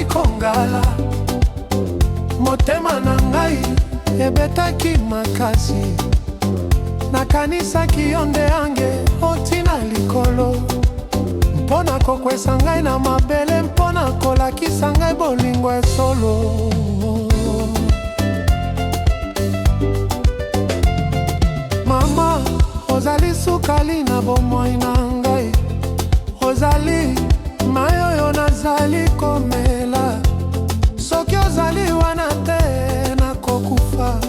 kongala, motema na ngai ebetaki makasi. Nakanisaki yo nde ange oti na likolo mpo na kokwesa ngai na mabele, mpo na kolakisa ngai bolingo ya solo. Mama, ozali sukali na bomoi na ngai, ozali mai oyo nazali komela. Soki ozali wana te, nakokufa.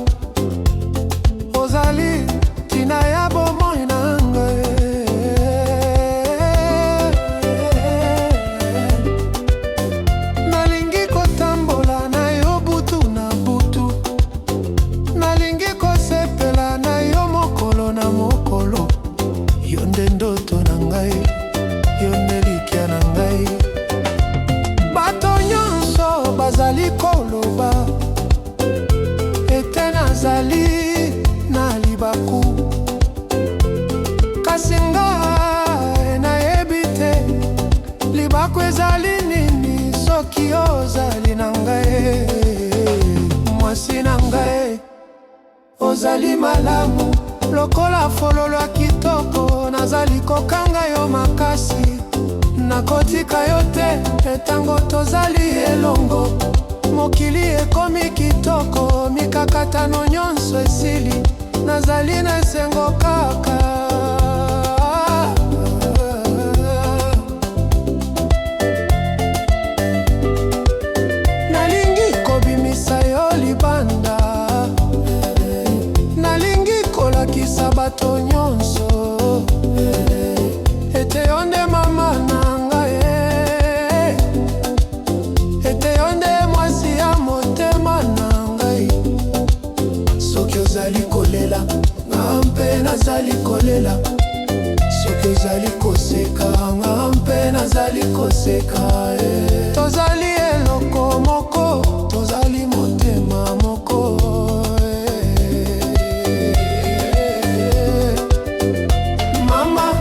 Ozali ntina ya bomoi na ngai. Nalingi kotambola na yo butu na butu, nalingi kosepela na yo mokolo na mokolo. Yo nde ndoto na ngai, yo nde elikya na ngai. Bato nyonso bazali koloba ete nazali na libaku, kasi ngai nayebi te libaku ezali nini soki ozali na ngai. Mwasi na ngai, ozali malamu lokola fololo ya kitoko. Nazali kokanga yo makasi, nakotika yo te. Ntango tozali elongo, mokili ekomi kitoko, mikakatano nyonso esili, nazali na esengo kaka. Nalingi kobimisa yo libanda, nalingi kolakisa bato nyonso ete yo nde mama na ngai, ete yo nde mwasi ya motema na ngai. Soki ozali kolela, nga mpe nazali kolela. Soki ozali koseka, nga mpe nazali koseka, eh. Tozali eloko moko, tozali motema moko, eh. Mama,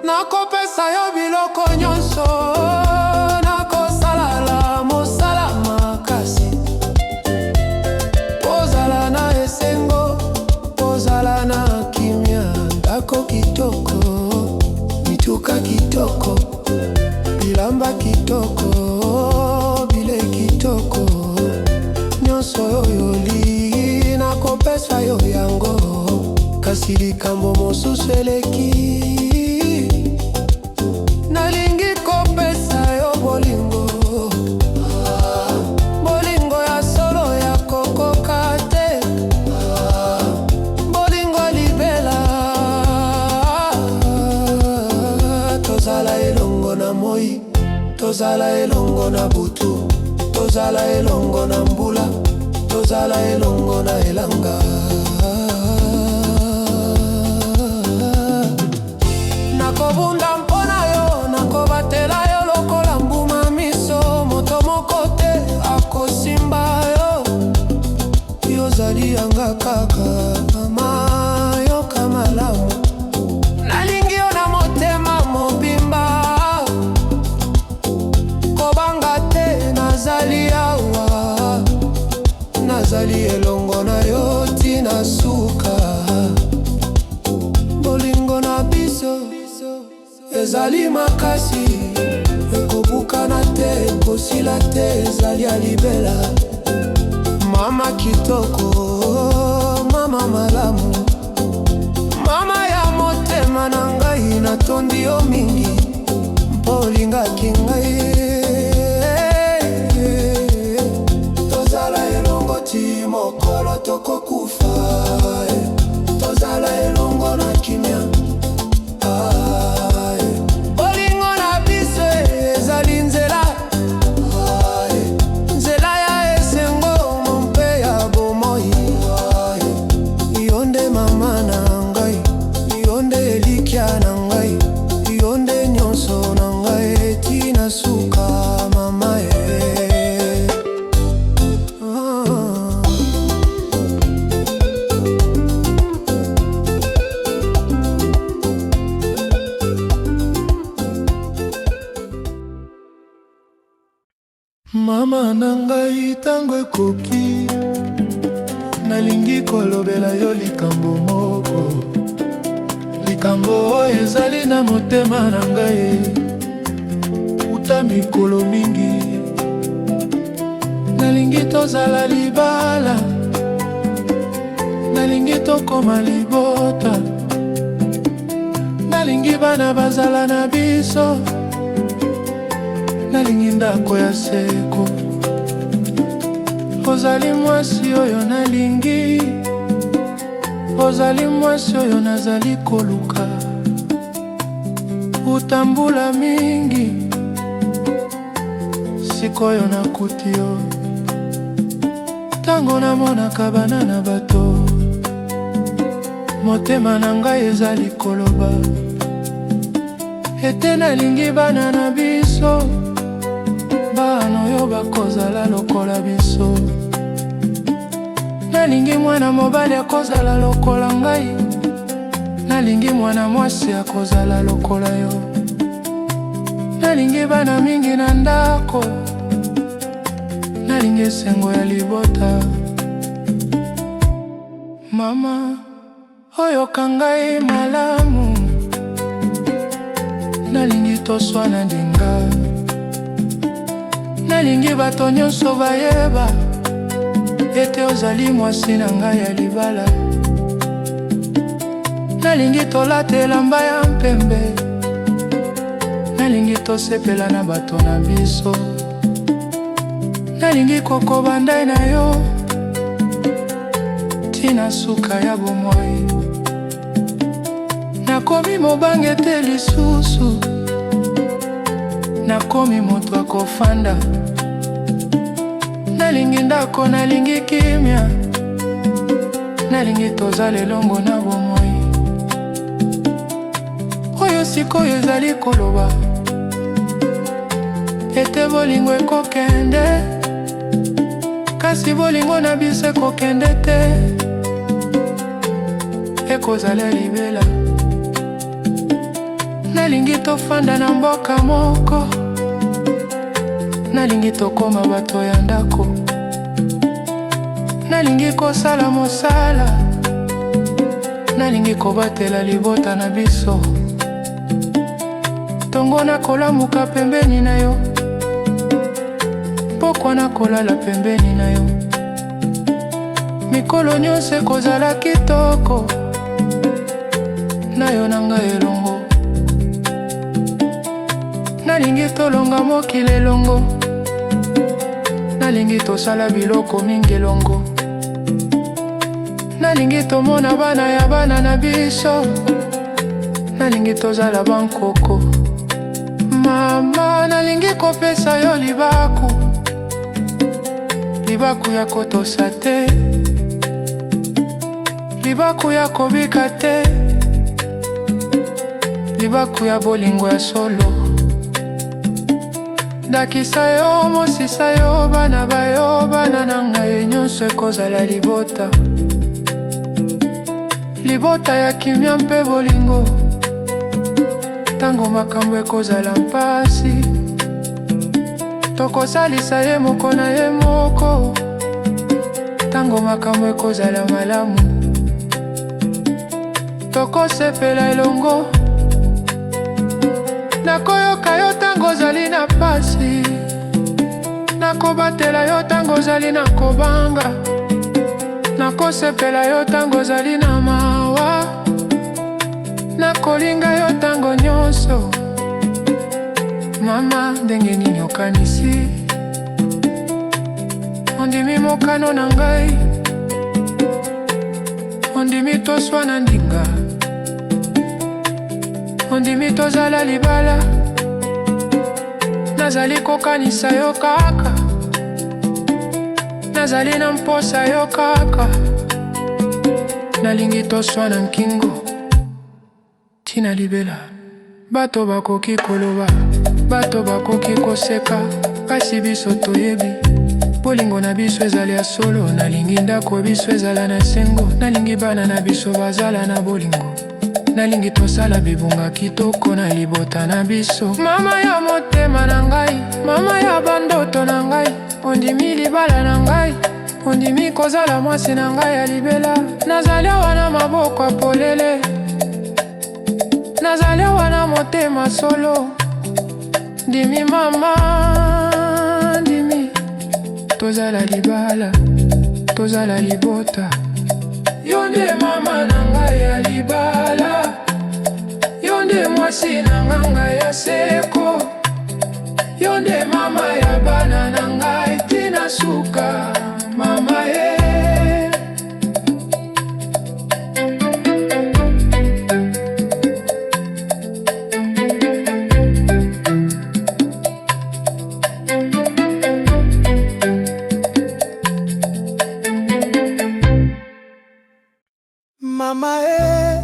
nakopesa yo biloko nyonso, nakosalala mosala makasi, ozala na esengo, ozala na kimia. Ndako kitoko, mituka kitoko, bilamba kitoko, bilei kitoko, nyonso oyo olingi nakopesa yo yango. Kasi likambo mosusu eleki, nalingi kopesa yo bolingo, bolingo ya solo ya kokoka te, bolingo ya libela. Tozala elongo na moi, tozala elongo na butu, tozala elongo na mbula, tozala elongo na elanga. Nakobunda mpo na yo, nakobatela yo lokola mbuma miso. Moto moko te akosimba yo, yo ozali ya nga kaka. Mama, yoka malamu, nalingi yo na motema mobimba. Kobanga te, nazali awa, nazali elongo na yo tina suka. Bolingo na biso ezali makasi, ekobukana te, ekosila te, ezali ya libela. Mama kitoko, mama malamu, mama ya motema na ngai, natondi yo mingi mpo olingaki ngai. Tozala elongo ti mokolo tokokufa, tozala elongo na kimia. Bolingo na biso ezali nzela, nzela ya esengo mpe ya bomoi. Yo nde mama na ngai, yo nde elikya na ngai, yo nde nyonso na ngai tina suka, mama e. Ah. Mama na ngai, ntango ekoki, nalingi kolobela yo likambo moko, likambo oyo ezali na motema na ngai uta mikolo mingi. Nalingi tozala libala, nalingi tokoma libota, nalingi bana bazala na biso, nalingi ndako ya seko. Ozali mwasi oyo nalingi, ozali mwasi oyo nazali koluka uta mbula mingi. Sikoyo nakuti yo. Ntango namonaka bana na bato, motema na ngai ezali koloba ete nalingi bana na biso, bana oyo bakozala lokola biso. Nalingi mwana mobali akozala lokola ngai, nalingi mwana mwasi akozala lokola yo. Nalingi bana mingi na ndako, nalingi esengo ya libota. Mama, oyoka ngai malamu, nalingi toswana ndinga, nalingi bato nyonso bayeba ete ozali mwasi na ngai ya libala. Nalingi tolata elamba ya mpembe, nalingi tosepela na bato na biso, nalingi kokoba ndai na yo tina suka ya bomoi. Nakomi mobange te lisusu, nakomi moto akofanda. Nalingi ndako, nalingi kimia, nalingi tozala elongo na bomoi oyo. Sikoyo ezali koloba ete bolingo ekokende, kasi bolingo na biso ekokende te, ekozala libela. Nalingi tofanda na mboka moko, nalingi tokoma bato ya ndako, nalingi kosala mosala, nalingi kobatela libota na biso. Ntongo nakolamuka pembeni na yo, pokwa nakolala pembeni na yo. Mikolo nyonso ekozala kitoko na yo na ngai elongo. Nalingi tolonga mokili elongo, nalingi tosala biloko mingi elongo, nalingi tomona bana ya bana na biso, nalingi tozala bankoko. Mama, nalingi kopesa yo libaku, libaku ya kotosa te, libaku ya kobika te, libaku ya bolingo ya solo. Ndakisa yo, mosisa yo, bana bayo, bana na ngai nyonso ekozala libota, libota ya kimia mpe bolingo. Ntango makambo ekozala mpasi, tokosalisa ye moko na ye moko. Ntango makambo ekozala malamu, tokosepela elongo. Nakoyoka yo ntango ozali na pasi, nakobatela yo ntango ozali na kobanga, nakosepela yo ntango ozali na mawa, nakolinga yo ntango nyonso. Mama, ndenge nini okanisi? Ondimi mokano na ngai? Ondimi toswana ndinga? Ondimi tozala libala? Nazali kokanisa yo kaka, nazali na mposa yo kaka. Nalingi toswana nkingo tina libela. Bato bakoki koloba, bato bakoki koseka, kasi biso toyebi bolingo na biso ezali ya solo. Nalingi ndako biso ezala na esengo, nalingi bana na biso bazala na bolingo. Nalingi tosala bibunga kitoko na libota na biso. Mama ya motema na ngai, mama ya bandoto na ngai, ondimi libala na ngai, ondimi kozala mwasi na ngai ya libela. Nazali awa na maboko ya polele, nazali awa na motema solo. Ndimi mama, ndimi tozala libala, tozala libota. Yo nde mama na ngai ya libala, yo nde mwasi na ngai ya seko, yo nde mama ya bana na ngai tina suka, mama ye. Mama e,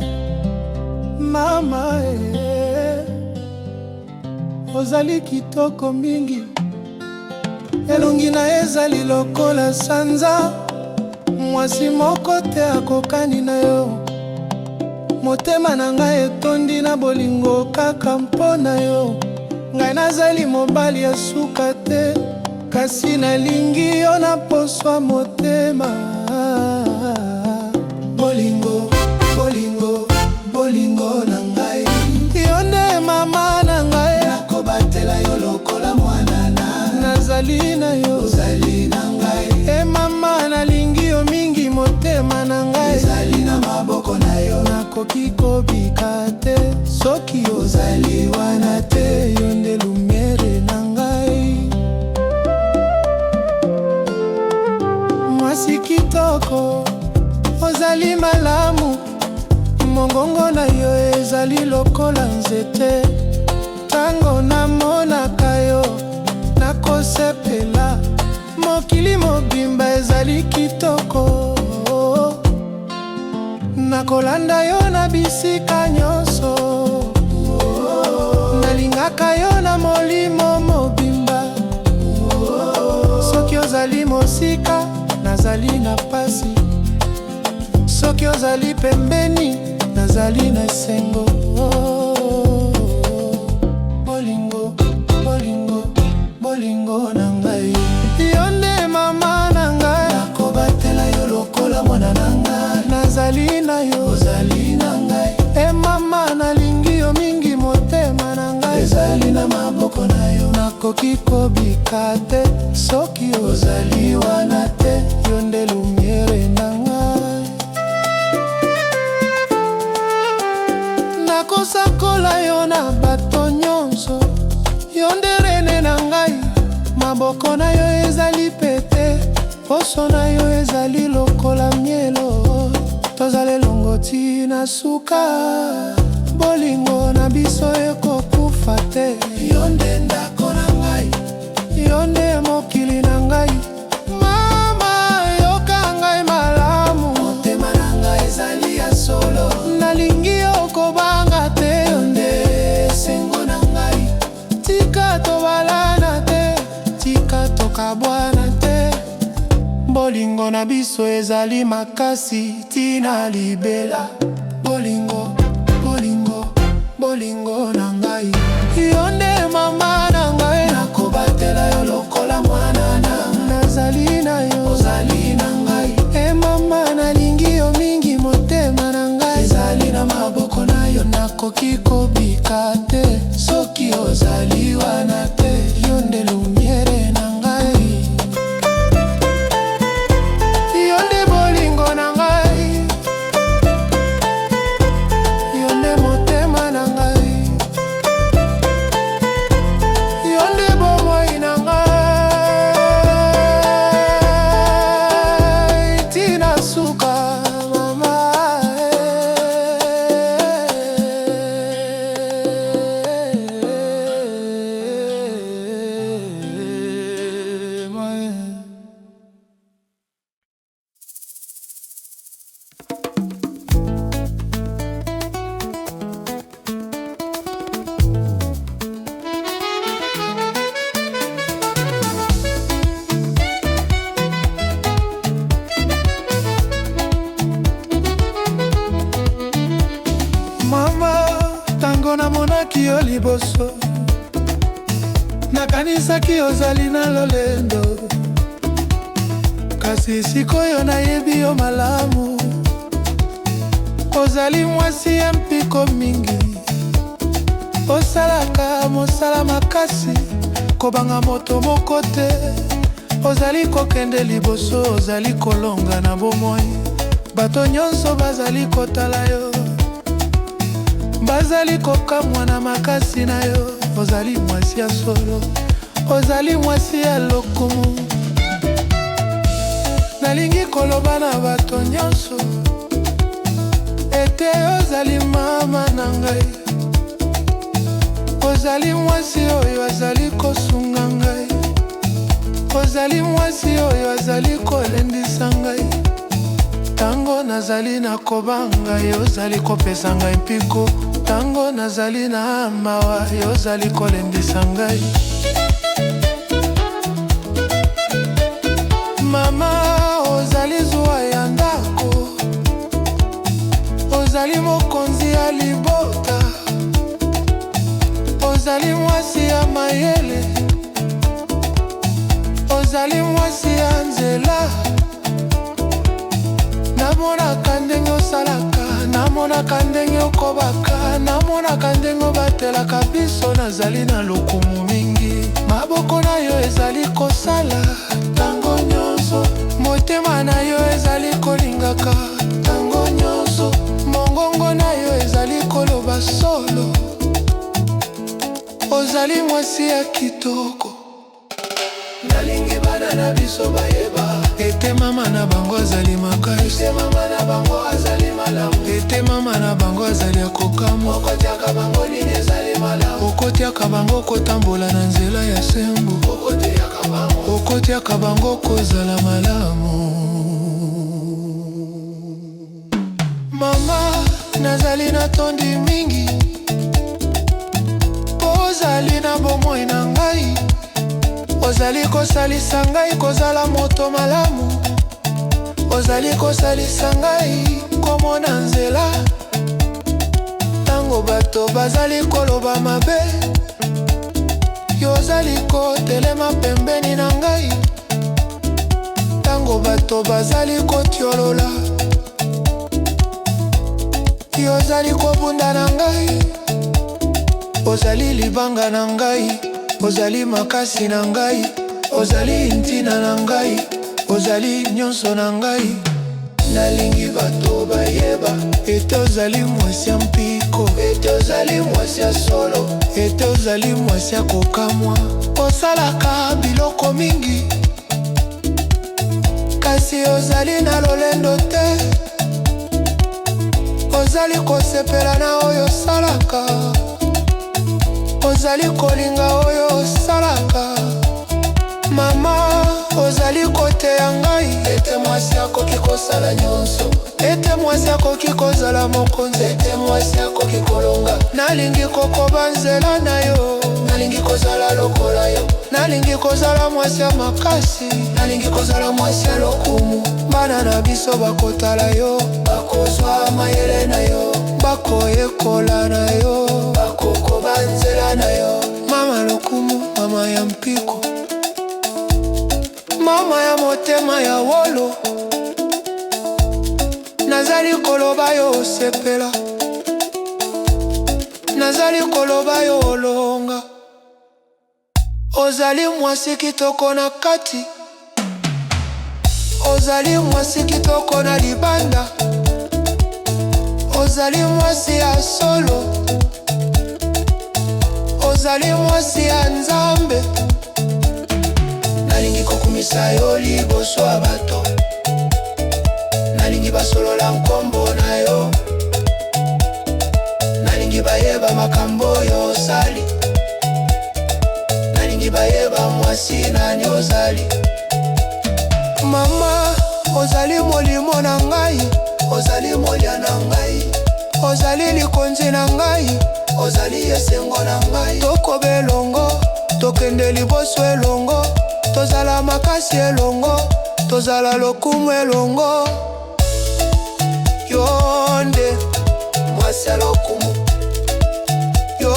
mama e, ozali kitoko mingi, elongi na ezali lokola sanza, mwasi moko te akokani na yo. Motema na ngai etondi na bolingo kaka mpo na yo. Ngai nazali mobali ya suka te, kasi nalingi yo na poswa motema. Bolingo, bolingo, bolingo na ngai. Yo nde mama na ngai, nakobatela yo lokola mwana na nazali na yo, ozali na ngai. E mama, nalingi yo mingi, motema na ngai ezali na maboko na yo. Nakoki kobika te soki ozali wana te, yo nde lumière na ngai. Mwasi kitoko, ozali malamu, mongongo na yo ezali lokola nzete. Ntango namonaka yo nakosepela, mokili mobimba ezali kitoko. Nakolanda yo na bisika nyonso, nalingaka yo na molimo mobimba. Soki ozali mosika, nazali na pasi, soki ozali pembeni, nazali na esengo. Bolingo, bolingo, bolingo na ngai. Yo nde mama na ngai, nakobatela yo lokola mwana na ngai. Nazali na yo, ozali na ngai. E mama, nalingi yo mingi, motema na ngai ezali na maboko na yo. Nakoki kobika te soki ozali wana te, yo nde lumière na ngai. Nakosakola yo na bato nyonso, yo nde reine na ngai. Maboko na yo ezali pete, poso na yo ezali lokola mielo. Tozala elongo tina suka, bolingo na biso ekokufa te. Yo nde ndako na ngai, yo nde mokili na ngai. Mama, yoka ngai malamu, motema na ngai ezali ya solo. Nalingi yo, kobanga te, yo nde esengo na ngai. Tika tobalana te, tika tokabwana te, bolingo na biso ezali makasi tina libela. Bolingo, bolingo, bolingo na ngai. Yo nde mama na ngai, nakobatela yo lokola mwana na nazali na yo, ozali na ngai. E mama, nalingi yo mingi, motema na ngai ezali na maboko na yo. Nakoki kobika te soki ozali wana te, yo nde lumière na ngai, yo nde bolingo na ngai. liboso. Nakanisaki ozali na lolendo, kasi sikoyo nayebi yo malamu. Ozali mwasi ya mpiko mingi, osalaka mosala makasi, kobanga moto moko te. Ozali kokende liboso, ozali kolonga na bomoi. Bato nyonso bazali kotala yo, bazali kokamwa na makasi na yo. Ozali mwasi ya solo, ozali mwasi ya lokumu. Nalingi koloba na bato nyonso ete ozali mama na ngai. Ozali mwasi oyo azali kosunga ngai, ozali mwasi oyo azali kolendisa ngai. Tango nazali na kobanga, yo ozali kopesa ngai mpiko. Tango nazali na mawa, yo ozali kolendisa ngai. Mama, ozali zuwa ya ndako, ozali mokonzi ya libota, ozali mwasi ya mayele, ozali mwasi ya nzela. Namonaka ndenge osalaka, namonaka ndenge okobaka, namonaka ndenge obatelaka biso. Nazali na lokumu mingi. Maboko na yo ezali kosala tango nyonso, motema na yo ezali kolingaka tango nyonso, mongongo na yo ezali koloba solo. Ozali mwasi ya kitoko. Nalingi bana na biso bayeba ete mama na bango azali makasi, ete mama na bango azali malamu, ete mama na bango azali ya kokamwa. Okotiaka bango nini ezali malamu, okotiaka bango kotambola na nzela ya sembo, okotiaka bango, okotiaka bango kozala malamu. Mama, nazali na tondi mingi mpo ozali na bomoi na ngai. Ozali kosalisa ngai kozala moto malamu, ozali kosalisa ngai komona nzela. Ntango bato bazali koloba mabe, yo ozali kotelema pembeni na ngai. Ntango bato bazali kotiolola, yo ozali kobunda na ngai. Ozali libanga na ngai, ozali makasi na ngai, ozali ntina na ngai, ozali nyonso na ngai. Nalingi bato bayeba ete ozali mwasi ya mpiko, ete ozali mwasi ya solo, ete ozali mwasi ya kokamwa. Osalaka biloko mingi, kasi ozali na lolendo te. Ozali kosepela na oyo osalaka, ozali kolinga oyo osalaka. Mama, ozali koteya ngai ete mwasi akoki kosala nyonso, ete mwasi akoki kozala mokonzi, ete mwasi akoki kolonga. Nalingi kokoba nzela na yo, nalingi kozala lokola yo, nalingi kozala mwasi ya makasi, nalingi kozala mwasi ya lokumu. Bana na biso bakotala yo, bakozwa mayele na yo, bakoyekola na yo, bakokoba nzela na yo. Mama lokumu, mama ya mpiko, mama ya motema ya wolo. Nazali koloba yo osepela, nazali koloba yo olonga. Ozali mwasi kitoko na kati, ozali mwasi kitoko na libanda, ozali mwasi ya solo, ozali mwasi ya Nzambe. Nalingi kokumisa yo liboso ya bato, nalingi basolola nkombo na yo, nalingi bayeba makambo oyo osali, nalingi bayeba mwasi nani ozali. Mama, ozali molimo na ngai, ozali molia na ngai, ozali likonzi na ngai, ozali esengo na ngai. Tokoba elongo, tokende liboso elongo, tozala makasi elongo, tozala lokumu elongo. Yo nde mwasi ya lokumu, yo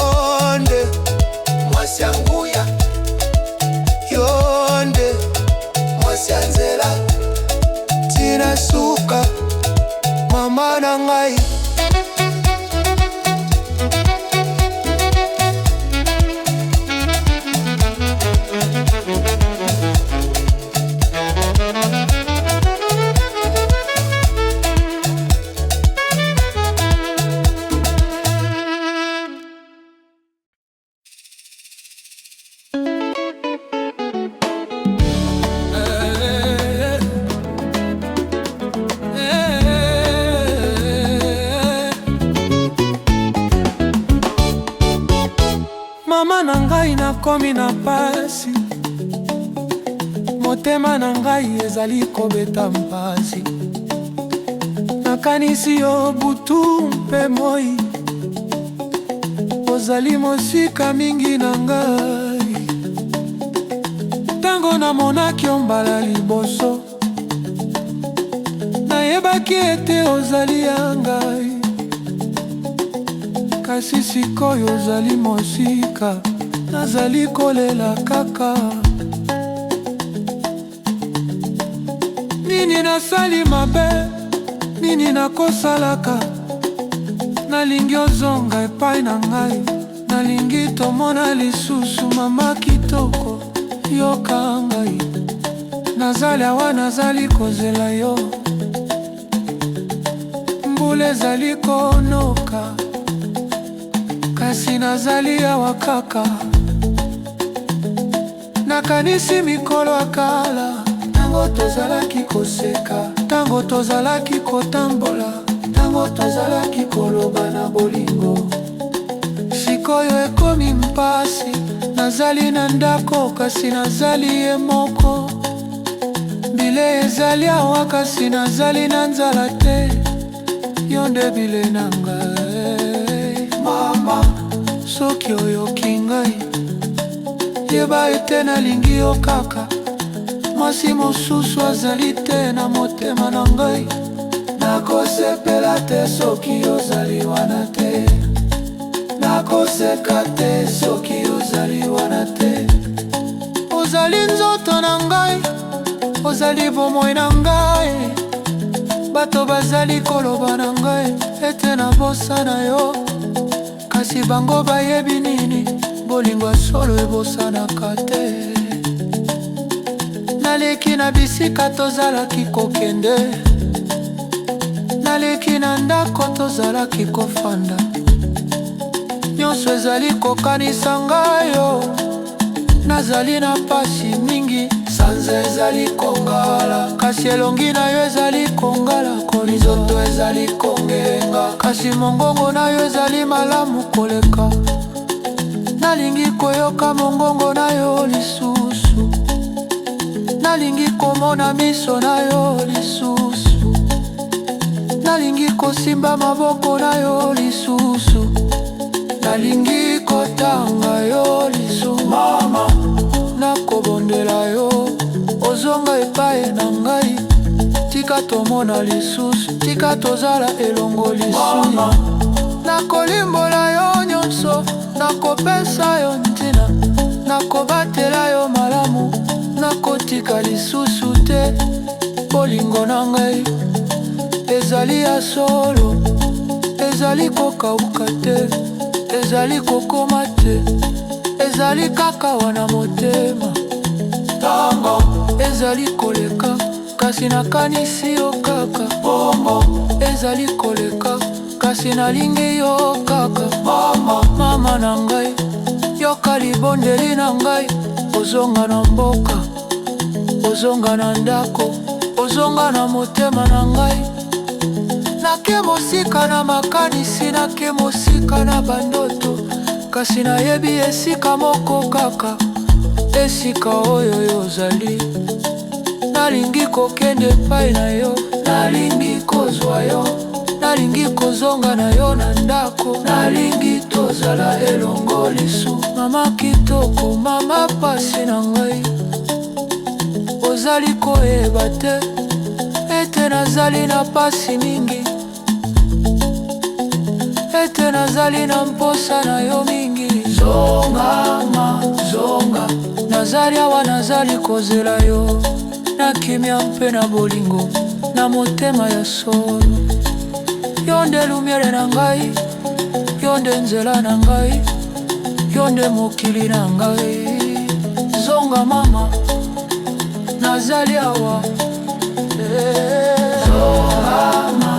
nde. motema na ngai. Mama na ngai, nakomi na pasi, motema na ngai ezali kobeta mpasi. Nakanisi yo butu mpe moi, ozali mosika mingi na ngai. Ntango namonaki yo mbala liboso, nayebaki ete ozali ya ngai, kasi sikoyo ozali mosika, nazali kolela kaka. Nini nasali mabe? Nini nakosalaka? Nalingi ozonga epai na ngai, nalingi tomona lisusu. Mama kitoko, yoka ngai, nazali awa, nazali kozela yo. Mbula ezali konoka, kasi nazali awa kaka. Nakanisi mikolo ya kala, ntango tozalaki koseka, ntango tozalaki kotambola, ntango tozalaki koloba na bolingo. Sikoyo ekomi mpasi, nazali na ndako kasi nazali ye moko. Bilei ezali awa kasi nazali na nzala te. Yo nde bilei na ngai. Mama, soki oyoki ngai, yeba ete nalingi yo kaka. Mwasi mosusu azali te na motema na ngai. Nakosepela te soki ozali wana te, nakoseka te soki ozali wana te. Ozali nzoto na ngai, ozali bomoi na ngai. Bato bazali koloba na ngai ete nabosana yo, kasi bango bayebi nini? Bolingo ya solo ebosanaka te. Naleki na bisika tozalaki kokende, naleki na ndako tozalaki kofanda, nyonso ezali kokanisa ngai yo. Nazali na pasi mingi, sanza ezali kongala, kasi elongi na yo ezali kongala. Nzoto ezali kongenga, kasi mongongo na yo ezali malamu koleka. Nalingi koyoka mongongo na yo lisusu, nalingi komona miso na yo lisusu, nalingi kosimba maboko na yo lisusu, nalingi kotanga yo lisusu. Mama, nakobondela yo, ozonga epai na ngai. Tika tomona lisusu, tika tozala elongo lisusu. Nakolimbola yo nyonso, nakopesa yo ntina, nakobatela yo malamu, nakotika lisusu te. Bolingo na ngai ezali ya solo, ezali kokauka te, ezali kokoma te, ezali kaka wana motema. Ntango ezali koleka, kasi nakanisi yo kaka. Bongo ezali koleka, kasi nalingi yo kaka. Mama, mama na ngai, yoka libondeli na ngai. Ozonga na mboka, ozonga na ndako, ozonga na motema na ngai. Nake mosika na makanisi, nake mosika na bandoto, kasi nayebi esika moko kaka, esika oyo yo ozali. Nalingi kokende epai na yo, nalingi kozwa yo, nalingi kozonga na yo na ndako, nalingi tozala elongo lisu. Mama kitoko, mama pasi na ngai, ozali koyeba te ete nazali na pasi mingi, ete nazali na mposa na yo mingi. Zonga ma, zonga, nazali awa, nazali kozela yo na kimia mpe na bolingo na motema ya solo. Yo nde lumière na ngai, yo nde nzela na ngai, yo nde mokili na ngai. Zonga mama, nazali awa. Eh, zonga mama,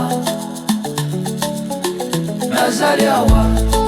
nazali awa.